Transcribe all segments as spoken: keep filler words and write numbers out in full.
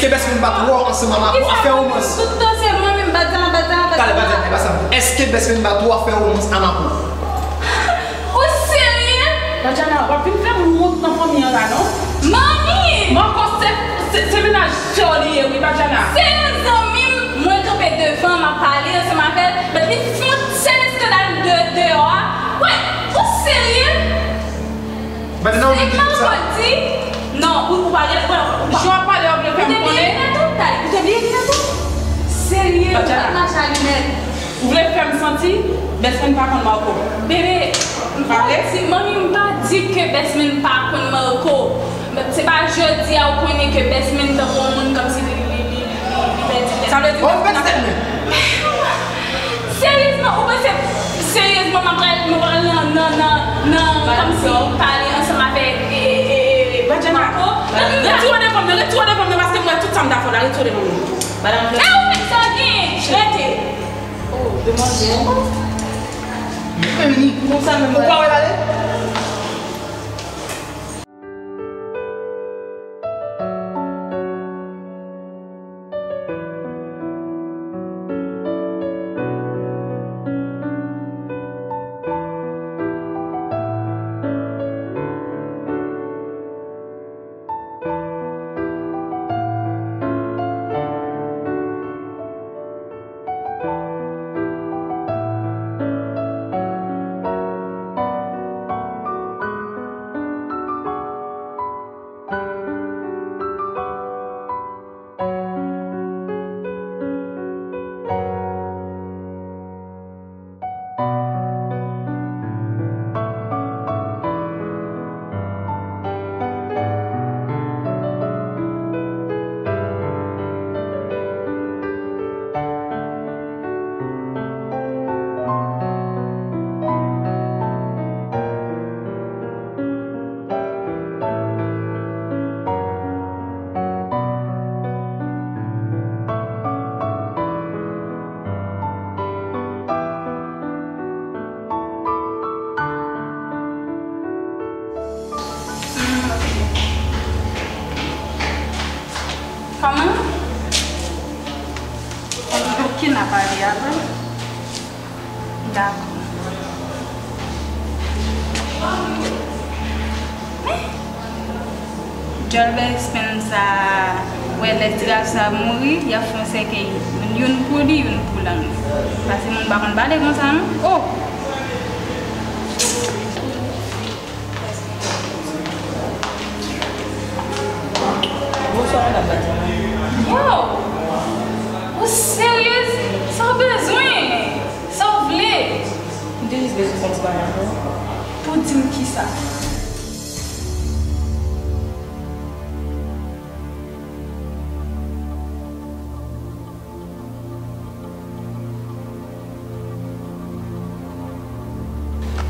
Best friend pa twò ansanm a Marco ap fè romans? Tout tan se mwen menm, Badiana, Badiana, Badiana. Talè, Badiana, e pa sa m di. Èske best friend pa twò ap fè romans a Marco? Ou serye? Badiana, w ap vin fè m wont nan fanmi an la, non? Manmi! Marco, se, se, se mennaj sè w li ye, wi, Badiana. Se yon zanmi m, mwen kanpe devan, m ap pale ansanm avè l, but li fè yon sèl eskandal de, deyò a. Wè, ou serye? Badiana, ou vin di tout sa? Se Marco di? Non, ou, ou pa gen, ou pa, ou pa. Jan w ap pale, w vle fè m konnen? Ou te byen ri nan tou, Thalie? Ou te byen ri nan tou? Serye, ou pa mache a linèt. Ou vle fè m santi best friend pa konn Marco? Bebe, m pa di, manmi, m pa di ke best friend pa konn Marco. Men se pa jodi a ou konnen ke best friend tankou yon moun kòmsi li, li, li, li, li pèdi tèt. Sa vle di best friend ap fè m? Seryezman, ou panse, seryezman, m ap pral, m ap pral nan, nan, nan, nan, kòmsi pale ansanm avèk, e, e, e, Marco? Retire w devan m nan, retire w devan m nan, paske m wè tout sa m ta fè w la, retire w devan m nan. Madan Flori. E ou menm sa w genyen? Rete. Oh, demwazèl. Ou pa wè l ale? Kòman? Ok, n a pale apre. Dakò. Men, djòl best friend sa, wè lè ti gason sa mouri, y ap fè yon sèkèy, youn pou li, youn pou lang li. Paske moun pa konn pale konsa, non. Oh! Bonswa, madanm Tatiana. Wow! Ou seryez? Sa w bezwen? Sa w vle? M te jis bezwen fè yon ti pale avè w. Pou di m kisa?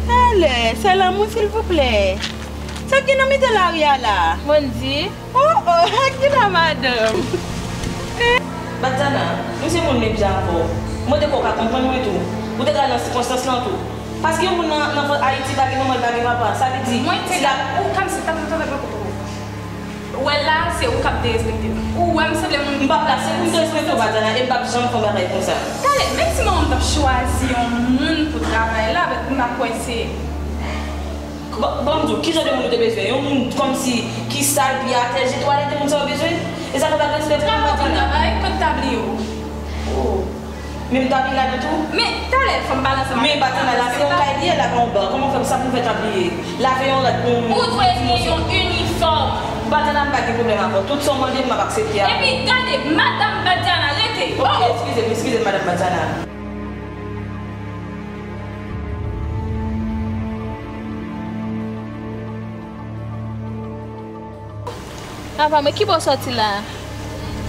Talè, sè lanmou, silvouplè. Sa k gen nan mitan lari a la? Mondi. Oh, oh, ak ki la, madanm? Batana, m se moun menm jan avè w. Mwen te kwè w ka konprann mwen tou. Ou te ka nan sikonstans lan tou. Paske yon moun nan, nan Ayiti pa gen manman, li pa gen papa. Sa vle di, mwen te ka, ou kòmsi, tann, tann, tann, tann, tann. Ou wè la, se ou k ap derespekte m. Ou wè m sanble moun. M p ap plase pou m derespekte w, Batana, e m p ap janm fè yon bagay konsa. Talè, menm si manman m t ap chwazi yon moun pou travay la, m pa kwè se. Bon, bon, m di w, ki jan de moun ou te bezwen? Yon moun kòmsi ki sal, pye atè, je twalete, moun sa yo bezwen? E sa k ap respè pou mwen, Batana? Travay, kote tabliye w? Oh. Men m tabliye ladan tou. Men, talè, fò m pale ansanm avè w. Men Batana, la se yon kay li ye, la pa yon ban. Kòman fè, sa pou m fè tabliye? Lave yon rad pou yon moun. Ou dwe gen yon inifòm. Batana, m pa gen pwoblèm avè w. Tout sa w mande m, m ap aksepte a. Epi, gade, madanm Batana, rete. Ok, eskize m, eskize m, madanm Batana. Apa, men ki bò w sòti la?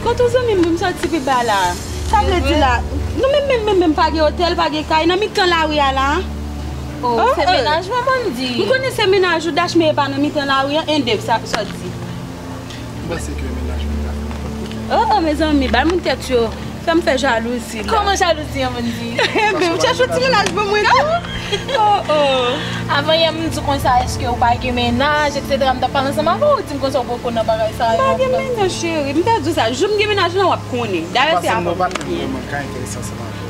Kote w zanmi m, m sòti pi ba la. Sa vle di la, nou menm, menm, menm, menm, pa gen otèl, pa gen kay, nan mitan lari a la. Oh, se mennaj mwen, Mondi. M konnen se mennaj ou, Dash, men e pa nan mitan lari a, en dev sa sòti. M panse ke mennaj mwen ka fè nenpòt kote. Oh, oh, mezanmi, bay moun tèt yo. Fè m fè jalouzi la. Kòman jalouzi an, Mondi? Enben, ou chèche yon ti mennaj pou mwen tou. Oh, oh. Avan yè, m di w konsa, èske w pa gen mennaj, etsetera. M t ap pale ansanm avè w, ou di m konsa w poko nan bagay sa yo. M pa gen mennaj, cheri. M te di w sa, jou m gen mennaj lan, w ap konnen. Dayè, se avan m te gen.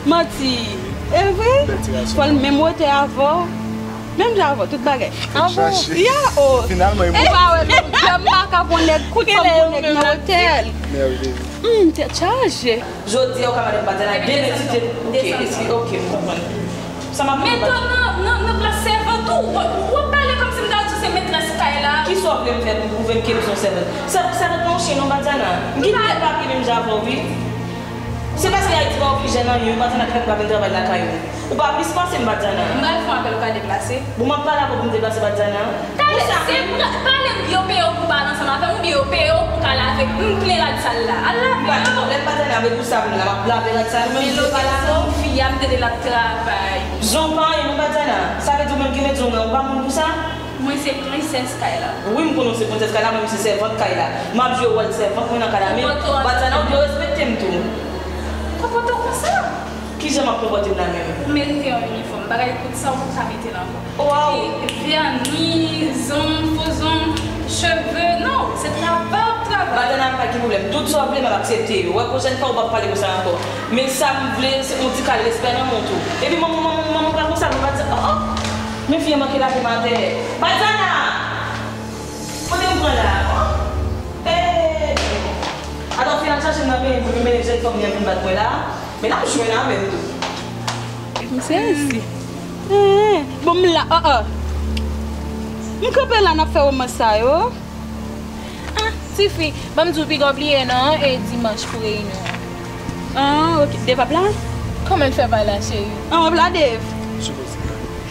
Manti. E vre? Fò l menm wotè avè w. Menm jan avè w, tout bagay. Ah bon? Ya, oh. Finalman, e mwen. Ou pa wè, menm jan m pa ka pran nèg, kout fò m pran nèg nan otèl. Mèwde. Hmm, tèt chaje. Jodi a, ou ka pale m Badiana, demen si te. Ok, eski, ok, m konprann. Sa m ap pale. Men tan nan, nan, nan plas sèvant ou, w, w ap pale kòmsi m ta di w se metrès kay la. Kisa w vle m fè pou pwouve m ke m se yon sèvant? Sèvant, sèvant pa yon chen non, Badiana. M gen tèt papye menm jan avè w, wi. Se paske Ayiti pa ofri jèn anyen, wi, Badiana, ki fè m pa vin travay lakay ou. Ou pa plis pase m, Badiana. M pral fè yon apèl, ou ka deplase. Bon, m ap pale avè w pou m deplase, Badiana. Talè, se pra-, pale m, yo peye w pou pale ansanm avè m, oubyen yo peye w pou w ka lave m plen rad sal la. Al lave yo. M pa gen pwoblèm, Badiana, men pou sa m la, m ap lave rad sal, ou menm ou vle pale avè w. Fi a, m tande l ap travay. Jan w pa anyen non, Badiana. Sa vle di ou menm ki mete w nan, ou pa moun pou sa? Mwen se prensès kay la. Wi, m konnen w se prensès kay la, mwen m se sèvant kay la. M ap jwe wòl sèvant mwen nan kay la, men Badiana, ou dwe respekte m tou. Konpòte w konsa. Kijan m ap konpòte m la menm? Ou merite yon inifòm. Bagay kout sa, ou pa ka mete l ankò. Waw! Vèni, zong, fo zong, cheve, non, se travay w ap travay. Madanm, pa gen pwoblèm. Tout sa w vle, m ap aksepte. Ou wè, pwochèn fwa, ou p ap pale konsa ankò. Men sa m vle, se yon ti kal respè nan men w tou. Epi manman, manman, manman pa konsa, nou pa di, oh, oh! Men fi an manke lage m atè. Badiana! Kote m pran la? Oh! Eh! Atò, fi a chache m nan peyi pou li mennen jèn fanm li an vin bat mwen la. Men n ap jwenn avè m tou. M sezi. Eh, bon, m la, oh, oh. M kanpe la, n ap fè womans sa yo. Ah, tifi, ban m di w piga w bliye non, e dimanch pou reyinyon an. Ah, ok. Dave ap la? Kòman l fè pa la, cheri? Ah, w ap la, Dave? Sipoze.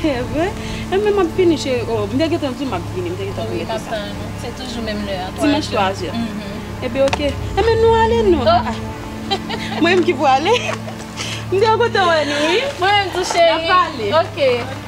E vre? E men m ap vini, cheri. Oh, m te gentan di w m ap vini, m te gentan pwomèt ou sa. Wi, m ap tann ou. Se toujou menm lè a, twa zè. Dimanch twa zè. Mhm. Ebyen, ok. Ebyen, nou ale, non. Oh. Ah, ah. Mwen menm ki pou ale. M te kontan wè nou, wi. Mwen menm tou, cheri. N ap pale. Ok.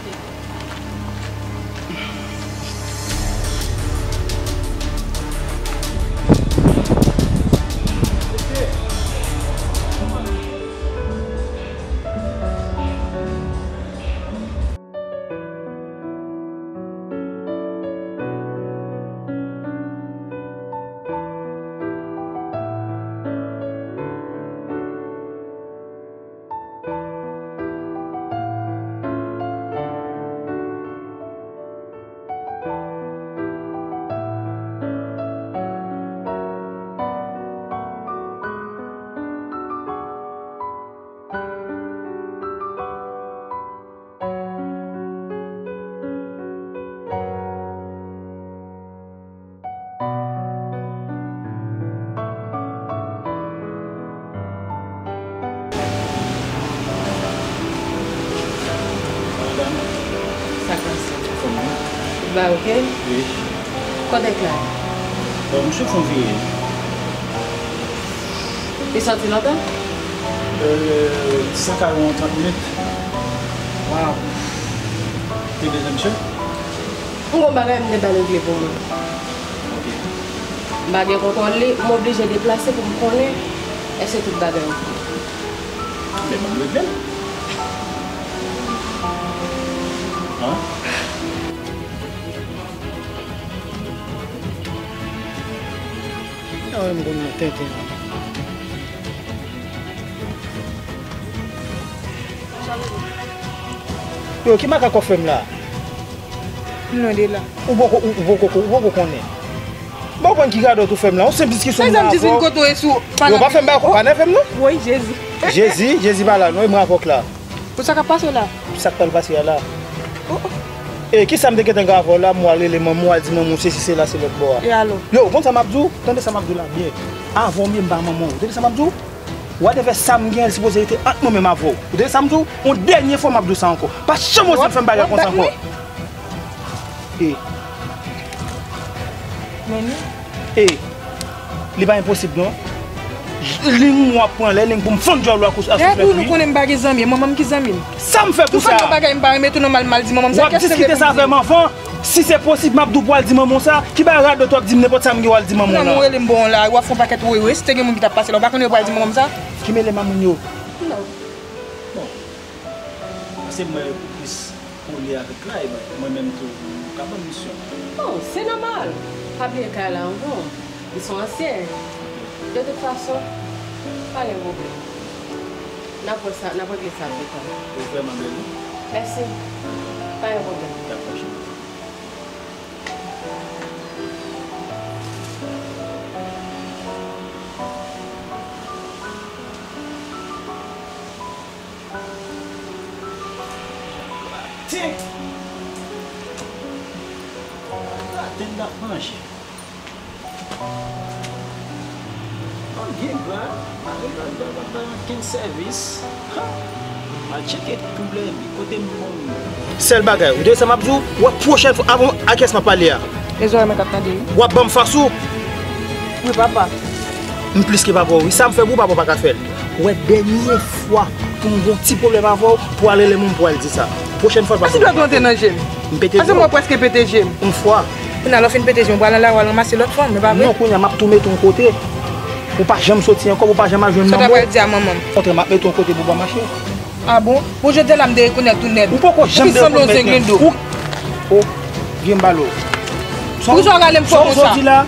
Madanm. Sa k pase? Anfòm, wi. Tout bagay ok? Wi. Kote Clyde? Bon, m sot fè yon vire. Li sòti lontan? Euh, sa ka yon trant minit. Waw. Te bezwen misye? M gon bagay m te ba l regle pou mwen. Ok. M pa gen kontwòl li, m oblije deplase pou m konnen èske tout bagay ok. Men ban m regle l. An? Sa wè m konn nan tenten an. Yo, ki makak w ap fè m la? M lwen de la. Ou poko, ou, ou poko, ou poko konnen. M pa konprann ki radòt ou fè m la. Yon senp diskisyon m gen avè w. Mezanmi, jis vin kote w e sou. Yo, pa fè m ba, pa nève m non. Woy, Jezi. Jezi, Jezi pa la non, e mwen avè w k la. Pou sa k ap pase w la? Sa k pral pase a la? Oh, oh. E kisa m te gentan gen avè w la, m wè w al rele manman w, w al di manman w sesi sela, se lòt bò a. E alò? Yo, ou konn sa m ap di w? Tande sa m ap di w la byen. Avan w menm ba manman w. Ou tande sa m ap di w? Whatever sa m gen, li sipoze rete ant mwen menm avè w. Ou tande sa m di w? Yon dènye fwa m ap di w sa ankò. Pa janm oze fè m bagay konsa ankò. E. Men nou. E. Li pa enposib non. Ling mwen w ap pran lè, ling pou m fann djòl ou ak souflèt wi. Lè pou nou konnen m pa gen zanmi, manman m ki zanmi m. Sa m fè pou sa? Tou fè m yon bagay m pa renmen tou non m al, m al di manman m sa. W ap diskite sa avè m anvan? Si se posib, m ap di w pou w al di manman w sa. Ki bagay radòt w ap di m, nenpòt sa m gen w al di manman w la. Ou rele m bon la, w ap fè yon pakèt woy woy, si te gen moun ki t ap pase la, ou pa konnen yo pral di manman m sa? Ki mele m ak moun yo? Non. Bon. Pase m wè yo plis. Avèk kay, mwen menm tou, ou ka ban m misyon. Bon, se nòmal. Pa bliye kay la ankò. Li se yon ansyen. De tout fason, pa gen pwoblèm. N ap wè sa, n ap regle sa pita. Ou vrèman bèl, wi. Mèsi. Pa gen pwoblèm. Dakò, cheri. Graten! Graten n ap manje. Ann gen gra, mari m ap bay, ap bay ankenn sèvis. Ha! M al tcheke tou lè, kote m bon. Sèl bagay, ou tande sa m ap di w? W ap pwochèn fwa, avan a kiyès m ap pale a? E zòrèy mwen k ap tande wi. W ap ban m fas ou? Wi, papa. M plis ke papa w, wi. Sa m fè pou w, papa w pa ka fè l. Ou wè, dènye fwa pou m gen yon ti pwoblèm avè w, pou w al rele moun pou w al di sa. Pwochèn fwa, l pa... Pase dwèt monte nan je m. M pete je w. Pase mwen prèske pete je m. Yon fwa. Kounye a, lè w fin pete je m, ou pral nan lari, w al ranmase lòt fanm, e pa vre? Non, kounye a, m ap tou mete yon kote. Ou pa janm soti ankò, ou pa janm al jwenn manman w. Sa w ta pral di a manman m? Kontrè, m ap mete yon kote pou w pa mache. A bon? Bon, jodi a la, m derekonèt ou nèt. Ou poko janm derekonèt nèt. Ou sanble yon zenglendo. Ou, o, vye m balo. Poukisa w rale m fò konsa? Sa w di la?